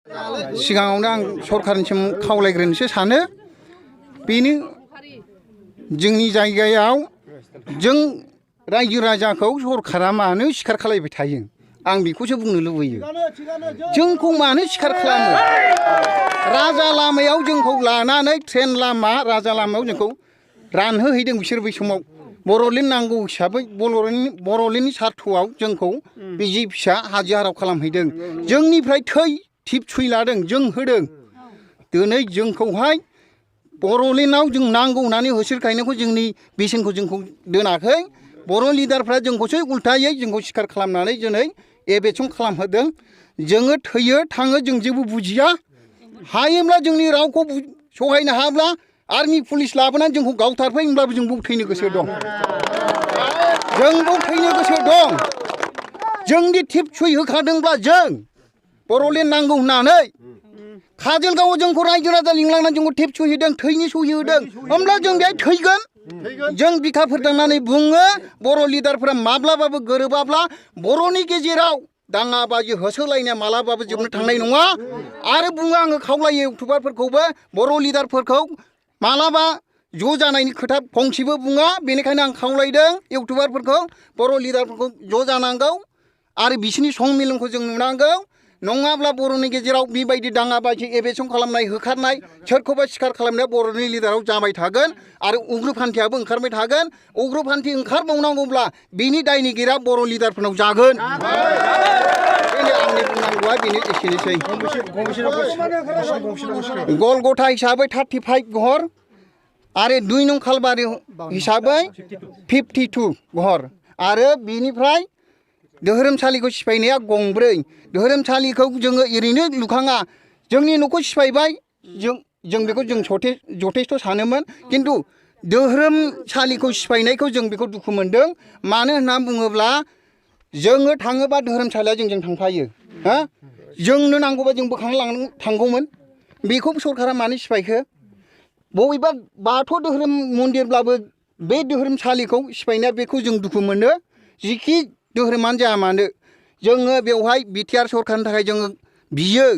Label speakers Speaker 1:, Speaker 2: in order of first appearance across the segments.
Speaker 1: सिगाङावनो आं सरकारनिसिम खावलायग्रोनोसो सानो बेनो जोंनि जायगायाव जों रायजो राजाखौ सरकारा मानो सिखार खालामबाय थायो आं बेखौसो बुंनो लुबैयो जोंखौ मानो सिखार खालामो राजा लामायाव जोंखौ लानानै ट्रेन लामा राजा लामायाव जोंखौ रानहोहैदों बिसोर बै समाव बर'लेण्ड नांगौ हिसाबै बर'लेण्डनि सार्थआव जोंखौ बिजि फिसा हाजो हाराव खालामहैदों जोंनिफ्राय थै टिप सुइ लादों जों होदों दिनै जोंखौहाय बर'लेण्डआव जों नांगौ होननानै होसोखायनायखौ जोंनि बेसेनखौ जोंखौ दोनाखै बर' लिडारफ्रा जोंखौसो उल्थायै जोंखौ सिखार खालामनानै दिनै एबेसन खालामहोदों जोङो थैयो थाङो जों जेबो बुजिया हायोब्ला जोंनि रावखौ सहायनो हायाब्ला आर्मि पुलिस लाबोनानै जोंखौ गावथारफै होनब्लाबो जों बाव थैनो गोसो दं जों बाव थैनो गोसो दं जोंनि टिप सुइ होखादोंब्ला जों बर'लेण्ड नांगौ होननानै काजलगावआव जोंखौ रायजो राजा लिंलांनानै जोंखौ टिप सुइ होदों थैनि सुइ होदों होमब्ला जों बेहाय थैगोन जों बिखा फोरदांनानै बुङो बर' लिडारफोरा माब्लाबाबो गोरोबाब्ला बर'नि गेजेराव दाङाबाजि होसोलायनाया मालाबाबो जोबनो थांनाय नङा आरो बुङो आङो खावलायो इउटुबारफोरखौबो बर' लिडारफोरखौ मालाबा ज' जानायनि खोथा फंसेबो बुङा बेनिखायनो आं खावलायदों इउटुबारफोरखौ बर' लिडारफोरखौ ज' जानांगौ आरो बिसोरनि संमिलनखौ जों नुनांगौ नङाब्ला बर'नि गेजेराव बेबायदि दाङाबाजि एबेसन खालामनाय होखारनाय सोरखौबा सिखार खालामनाया बर'नि लिडाराव जाबाय थागोन आरो उग्रपन्थीयाबो ओंखारबाय थागोन उग्रपन्थी ओंखारबावनांगौब्ला बिनि दायनिगिरिया बर' लिडारफोरनाव जागोन बेनो आंनि बुंनांगौआ बेनो एसेनोसै गलगथा हिसाबै 35 घर आरो 2 नं खालबारि हिसाबै 52 घर आरो बिनिफ्राय धोरोमसालिखौ सिफायनाया गंब्रै धोरोमसालिखौ जोङो ओरैनो लुखाङा जोंनि न'खौ सिफायबाय जों बेखौ जों जथेस्थ' सानोमोन खिन्थु धोरोमसालिखौ सिफायनायखौ जों बेखौ दुखु मोनदों मानो होनना बुङोब्ला जोङो थाङोबा धोरोमसालिया जोंजों थांफायो हा जोंनो नांगौबा जों बोखांना थांगौमोन बेखौ सरकारा मानो सिफायखो बबेबा बाथौ धोरोम मन्दिरब्लाबो बे धोरोमसालिखौ सिफायनाया बेखौ जों दुखु मोनो जिखि धोरोमानो जाया मानो जोङो बेवहाय बिटिआर सरकारनि थाखाय जोङो बियो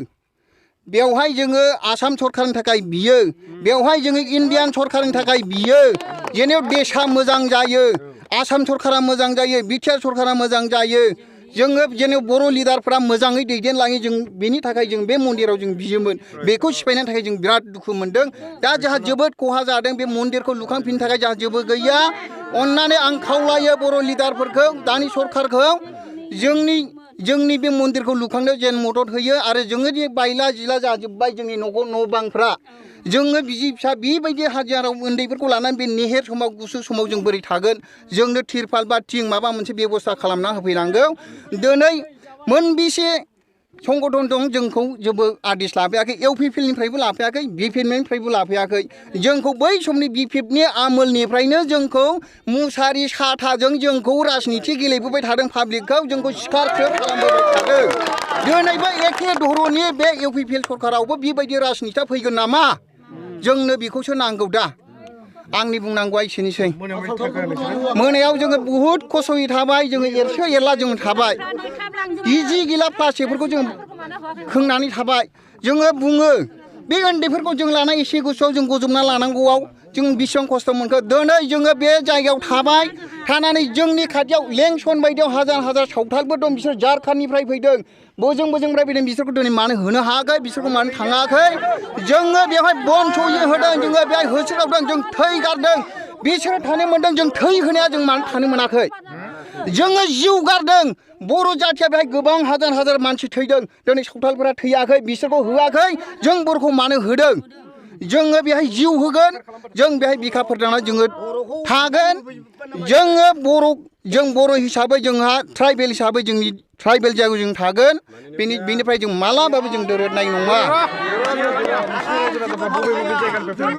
Speaker 1: बेवहाय जोङो आसाम सरकारनि थाखाय बियो बेवहाय जोङो इन्डियान सरकारनि थाखाय बियो जेनेबा देशा मोजां जायो आसाम सरकारा मोजां जायो बिटिआर सरकारा मोजां जायो जोङो जेनेबा बर' लिडारफ्रा मोजाङै दैदेनलाङो जों बेनि थाखाय जों बे मन्दिराव जों बियोमोन बेखौ सिफायनायनि थाखाय जों बिराद दुखु मोनदों दा जोंहा जोबोद खहा जादों बे मन्दिरखौ लुखांफिननो थाखाय जोंहा जेबो गैया अननानै आं खावलायो बर' लिडारफोरखौ दानि सरकारखौ जोंनि बे मन्दिरखौ लुखांनायाव जेन मदद होयो आरो जोङो जे बायला जिला जाजोब्बाय जोंनि न' बांफ्रा जोङो बिसि फिसा बेबायदि हाजाराव उन्दैफोरखौ लानानै बे नेहेर समाव गुसु समाव जों बोरै थागोन जोंनो तिरपाल बा थिं माबा मोनसे बेब'स्था खालामना होफैनांगौ दिनै मोनबेसे संगठन दं जोंखौ जेबो आदेश लाफैयाखै इउपिपिएलनिफ्रायबो लाफैयाखै बिपिएफनिफ्रायबो लाफैयाखै जोंखौ बै समनि बिपिएफनि आमोलनिफ्रायनो जोंखौ मुसारि साथाजों जोंखौ राजनिथि गेलेबोबाय थादों पाब्लिकखौ जोंखौ सिखारसो खालामबोबाय थादों दिनैबो एखे धरननि बे इउपिपिएल सरकारावबो बेबायदि राजनिथिया फैगोन नामा जोंनो बेखौसो नांगौ दा आंनि बुंनांगौआ एसेनोसै मोनायाव जोङो बुहुद खस्थ'यै थाबाय जोङो एरसो एरला जों थाबाय इजि गिला प्लास्टिकफोरखौ जों खोंनानै थाबाय जोङो बुङो बे उन्दैफोरखौ जों लानाय एसे गोसोआव जों गजबना लानांगौआव जों बेसेबां खस्थ' मोनखो दिनै जोङो बे जायगायाव थाबाय थानानै जोंनि खाथियाव लेंसन बायदियाव हाजार हाजार सावथालफोर दं बिसोर झारखान्डनिफ्राय फैदों बोजोंनिफ्राय फैदों बिसोरखौ दिनै मानो होनो हायाखै बिसोरखौ मानो थाङाखै जोङो बेवहाय बन सयै होदों जोङो बेहाय होसोदावदों जों थै गारदों बिसोरो थानो मोनदों जों थै होनाया जों मानो थानो मोनाखै जोङो जिउ गारदों बर' जाथिया बेहाय गोबां हाजार हाजार मानसि थैदों दिनै सावथालफोरा थैयाखै बिसोरखौ होआखै जों बर'खौ मानो होदों जोङो बेहाय जिउ होगोन जों बेहाय बिखा फोरदांना जोङो थागोन जोङो जों बर' हिसाबै जोंहा ट्राइबेल हिसाबै जोंनि ट्राइबेल जायगायाव जों थागोन बेनिफ्राय जों मालाबाबो जों दोरोदनाय नङा